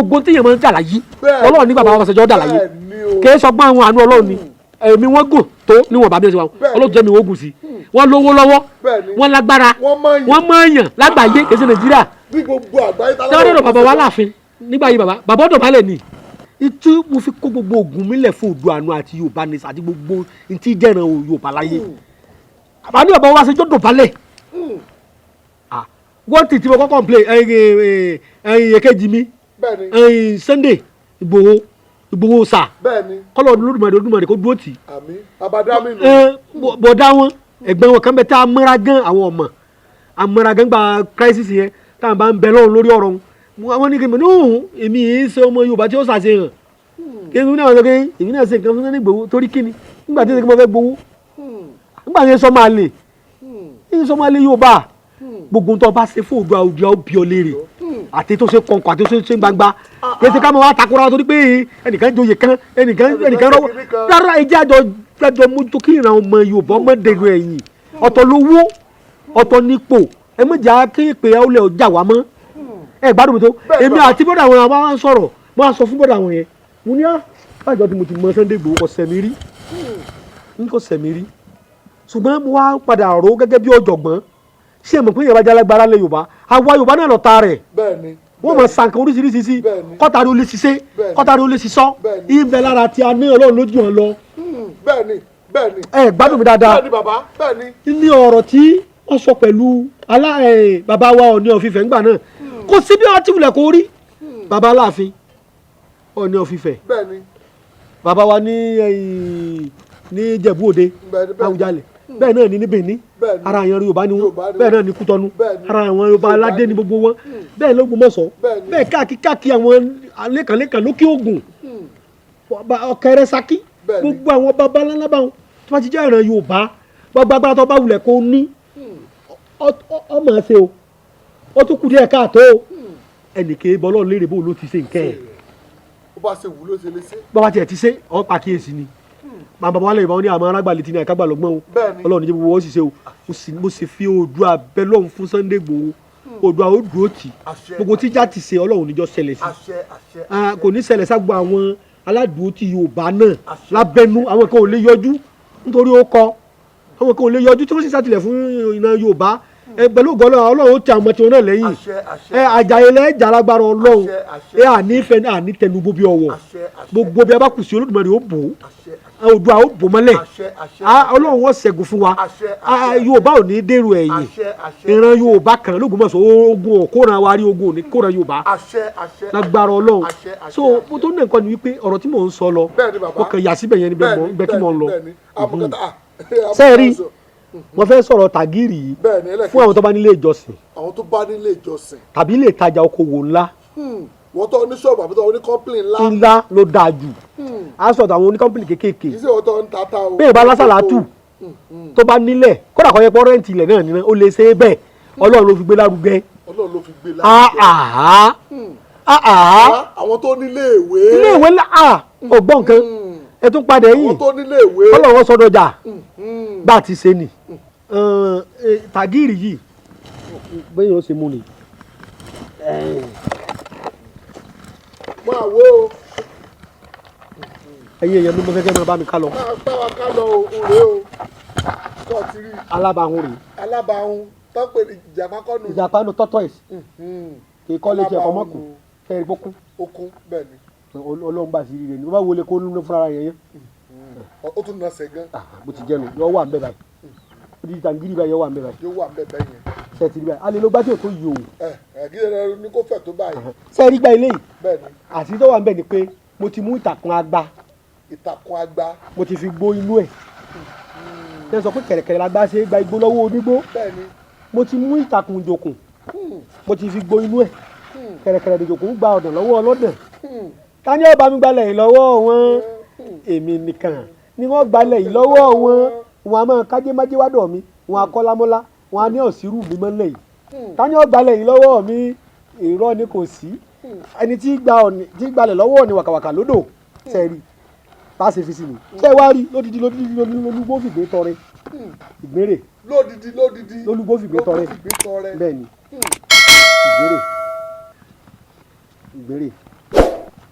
Gbogbo tí yẹn máa ń dà láyé, Bẹ́ẹ̀ni Ọlọ́run ní bàbá o, wa Ọbásanjọ́ dà láyé. Bẹ́ẹ̀ni o. Kì í sọgbọ́n àwọn àánú Ọlọ́run ni ẹ̀mí wọn gùn tó níwọ̀n bàbá mi ṣe wà. Ọlọ́run jẹ́ mi wọ́n gùn sí, wọ́n lówó lọ́wọ́, wọ́n lágbára, Wọ́n mọ̀ọ́yàn. wọ́n mọ̀ọ́yàn lágbàáyé, kì í ṣe Nàìjíríà. Ní gbogbo àgbáyé. Tẹ́wọ́n dọ̀dọ̀ bàbá wa láàfin nígbà yìí, bàbá ọ̀dọ̀ balẹ̀ ni ìtú. Mo fi kó gbogbo ògùn mi lẹ̀ fún Oòduà àánú àti Yorùbá ní àti gbogbo ntí jẹ́ràn Yorùbá láyé. Àbá ní bàbá wa ṣe jọ́ dọ̀bálẹ̀. Wọ́n ti tí mo kọ́kọ́ play ẹ̀yìn ẹ̀yìn èkejì mi, ẹ̀yìn Sunday Ìgbòho, Ìgbòho sà, kọ́lọ̀ Olódùmarè, Olódùmarè kó dúró tì í. Àmín, abadami nù. Ẹ, bọ̀dá wọn, ẹ̀gbọ́n wọn kan bẹ tá a mọ́ra gan, àwọn ọmọ amọ́ra gan gba crisis yẹn, tá a bá ń bẹ lọ́run lórí ọ̀rọ̀ wọn. Wọ́n ní kí n bẹ ní òun, èmi yìí ṣe ọmọ Yorùbá tí ó ṣàṣehàn kí n náà sọ pé èmi náà ṣe nǹkan fún Sunday Igboho. Torí kíni? Nígbà tí mo fẹ́ gbowó, nígbà tí sọ máa lè ní sọ máa lè Yorùbá, gbogbo tó bá ṣe fún Oòduà, Oòduà ó bí ọ léèrè, àti tó ṣe kọ̀ǹkọ̀ àti tó ṣe gbangba. Kì í ṣe ká máa wá takora wa torí pé ẹnìkan joyè kan, ẹnìkan rọwọ́. Ṣe kinní kan. Rárá, ẹ jẹ́ àjọ mójútó kí ìran ọmọ Yorùbá ọmọ dèrò ẹ̀yìn. Ọ̀tọ̀ lówó, ọ̀tọ̀ nípò. Ẹ má jà kí ìpè ẹ ó lè ọjà wá mọ́. Ẹ gbádùn mi tó. Bẹ́ẹ̀ Èmi bàbá. àti bọ́dà àwọn àwọn máa ń sọ̀rọ̀. Mo á sọ fún bọ́dà àwọn yẹn, mo ní á bájọ́ tí mo ti mọ Sunday Igboho, kò sẹ̀mí rí, n kò sẹ̀mí rí. Ṣùgbọ́n mo wá padà rò ó gẹ́gẹ́ bí ọ̀jọ̀gbọ́n. Ṣé ẹ mọ̀ pé ìyẹn bá jẹ́ alágbára lé Yorùbá, àwa Yorùbá náà lọ ta rẹ̀. Wọ́n mọ̀ sànkàn oríṣiríṣi sí kọ́tàrí ó lè ṣiṣẹ́, kọ́tàrí ó lè ṣiṣọ́. Ìbẹ̀ lára tí a ní Ọlọ́run lójú wọn lọ. Bẹ́ẹ̀ni, bẹ́ẹ̀ni. Ẹ gbádùn mi dáadáa. Bẹ́ẹ̀ni bàbá, bẹ́ẹ̀ni. Ní ọ̀rọ̀ tí wọ́n sọ pẹ̀lú alá ẹ̀ bàbá wa Ọọ̀ni of Ifẹ̀ ńgbà náà, kò sí bí wọ́n ti wulẹ̀ kó rí bàbá Aláàfin Ọọ̀ni of Ifẹ̀, bàbá wa ní ẹ̀yìn ní Ìjẹ̀bú Òde, bẹ́ẹ̀ni bẹ́ẹ̀ni Àwùjalẹ̀, bẹ́ẹ̀ náà ní ní Benin, ara àwọn Yorùbá ni wọ́n. Yorùbá ni Bẹ́ẹ̀ wọ́n. náà ní Kútọ́nù, ara àwọn Yorùbá aládé ní gbogbo wọn. Bẹ́ẹ̀ l'Ógbómọ̀ṣọ́, bẹ́ẹ̀ káàkiri káàkiri, àwọn lẹ́kànlẹ́kàn lókè Ògùn, Ọ̀kẹ́rẹ́, Ṣakí, gbogbo àwọn baba ńlá báwọn tó bá ti jẹ́ ìran Yorùbá, gbogbo agbára tó bá wulẹ̀ kó ní, ọmọ ṣe o, ó tún kù díẹ̀ káàtó o. Ẹnìké bọ́lọ́ léèrè bó ló ti ṣe nǹkan ẹ̀. Ó bá ṣe wù ló ṣe lè ṣe. Bàbá tiẹ̀ ti ṣe ọ́ pàkíyèsí ni bàbá wa lè bá wọn ní àmọ́ arágbà létí ní àìkágbà lọ́gbọ́n o. Ọlọ́run ní jẹ́ gbogbo wọn sì ṣe o. Mo sì fi Oòduà bẹ lọ́hùn fún Sunday Igboho. Oòduà ó dúró tì. Gbogbo tíjà ti ṣe, Ọlọ́run níjọ́ ṣẹlẹ̀ sí. Àṣẹ, àṣẹ. Ah, kò ní ṣẹlẹ̀ ságbo àwọn aládùúgbò tí Yorùbá náà lábẹ́nú. Àwọn kan ò lè yọjú nítorí ó kọ, àwọn kan ò lè yọjú tí wọ́n sì ṣàtìlẹ̀ fún ìran Yorùbá. Ẹ pẹ̀lú ògo Ọlọ́run, Ọlọ́run ó tẹ àwọn ọmọ tiwọn náà lẹ́yìn. Àṣẹ, àṣẹ. Ẹ àjàyè lẹ́jà lágbára Ọlọ́run. Àṣẹ, àṣẹ. Ẹ àní fẹ́ àní tẹnugbó bí ọwọ́. Àṣẹ, àṣẹ. Gbogbo bí a bá kù sí, Olódùmarè ó bò ó. Àṣẹ, àṣẹ. Oòduà ó bò mọ́lẹ̀. Àṣẹ, àṣẹ. Ah, Ọlọ́run ó ṣẹ́gun fún wa. Àṣẹ, Ah, àṣẹ. Yorùbá ò ní dèrò ẹ̀yìn. Àṣẹ, àṣẹ. Ìran Yorùbá kan l'Ógbómọ̀ṣọ́, ogun ò kóran wa rí, ogun ò ní kóran Yorùbá Àṣẹ, àṣẹ. lágbára Ọlọ́run. Àṣẹ, àṣẹ, So àṣẹ. mo tó ní nǹkan ni wípé ọ̀rọ̀ tí mò ń sọ lọ, Bẹ́ẹ̀ni bàbá. mo kàn yà síbẹ̀ yẹn níbẹ̀ mọ̀ bẹ́ẹ̀ kí mò ń lọ. Bẹ́ẹ̀ni, àbùkátà ah. Sẹ́ẹ̀rí, mo fẹ́ sọ̀rọ̀ tàgírì yìí Bẹ́ẹ̀ni, ẹlẹ́kejì. fún àwọn tó bá nílé ìjọsìn Àwọn tó bá nílé ìjọsìn. tàbí ilé ìtajà okòwò ńlá. Wọ́n tó ní ṣọ́ọ̀bù àbí tó ní company ńlá. Ńlá ló dáa jù. Á sọ̀tọ̀ àwọn onícompany kéékèèké. Kì í ṣe wọ́n tó ń tata o. Bẹ́ẹ̀ bá lásàlátù tó bá nílẹ̀, kódà kọ́ yẹ pọ́ rent ilẹ̀ náà nínú, ó lè ṣe é bẹ́ẹ̀. Ọlọ́run ló fi gbé lárugẹ. Ọlọ́run ló fi gbé Ah, lárugẹ. ah, ah, ah. Àwọn tó nílé ìwé. Ilé ìwé ńlá, ah, ọgbọ́n nǹkan ẹ tún padà yìí. Àwọn tó nílé ìwé. Ọlọ́run sọdọ̀jà bá a ti ṣe ni tàgírì yìí, bẹ́ẹ̀ yóò ṣe mú ni. Máa wo. Ẹ̀yin èèyàn mi, mo fẹ́ kẹ́ máa bá mi ká lọ. Máa bá wa ká lọ o, òré o tó ti rí. Alábàáhùn rèé. Alábàáhùn tó ń pè ní ìjàpá kọ́nù. Ìjàpá nu tortoise, kì í kọ́ létí ẹ̀kọ́ mọ́kù fẹ́ẹ́ rí pókún. Okun, bẹ́ẹ̀ ni. Ọlọ́run bá sí rí rẹ̀ ní bó bá wọlé kó nínú fúnra rẹ̀ yẹn. Ó tún nà sẹ́ gan. Bó ti jẹnu yọ wà ń bẹ báyìí, ó di tàǹgìrì báyìí, yọ wà ń bẹ báyìí. Yóò wà ń bẹ bẹ́ẹ̀ yẹn. Ṣe ti rí báyìí? A lè lo gbájú tó yìí o. Ẹ ẹ kí ẹ ní kó fẹ̀ tó báyìí. Ṣe rí gbá ilé yìí? Bẹ́ẹ̀ ni. Àti tó wà ń bẹ ni pé mo ti mú ìtàkùn agba. Ìtàkùn agba. Mo ti fi gbó inú ẹ̀. Ṣe sọ pé kẹ̀rẹ̀kẹ̀rẹ̀ la gbá ṣe é gba igbó lọ́wọ́ onígbó. Bẹ́ẹ̀ ni. Mo ti mú ìtàkùn ìjòkùn, mo ti fi gbó inú ẹ̀. Kẹ̀rẹ̀kẹ̀rẹ̀ ìjòkùn gba ọ̀dàn lọ́wọ́ ọlọ́dàn. Ta ni ó bá mi gbalẹ̀ yìí lọ́wọ́ wọn? Èmi nìkan ni wọ́n gbalẹ̀ yìí lọ́wọ́ wọn. Wọn a máa kájé májé wádọ̀ mi, wọn a kọ́lámọ́lá, wọn a ní ọ̀sírù mi mọ́lẹ̀ yìí. Ta ni ó gbalẹ̀ yìí lọ́wọ́ mi? Irọ́ ni, kò sí ẹni tí gba ọ̀nì tí gbalẹ̀ lọ́wọ́ ọ̀nì wàkàwàkà lódò. Sẹ́ẹ̀rì bá a ṣe fi sí ni ṣé wàá rí lódìdí lódìdí lólúgbó fìgbé tọrẹ ìgbérè. Lódìdí lódìdí. Lólúgbó fìgbé tọrẹ. Lólúgbó fìgbé tọrẹ. Bẹ́ẹ̀ ni, ìgbérè ìgbérè.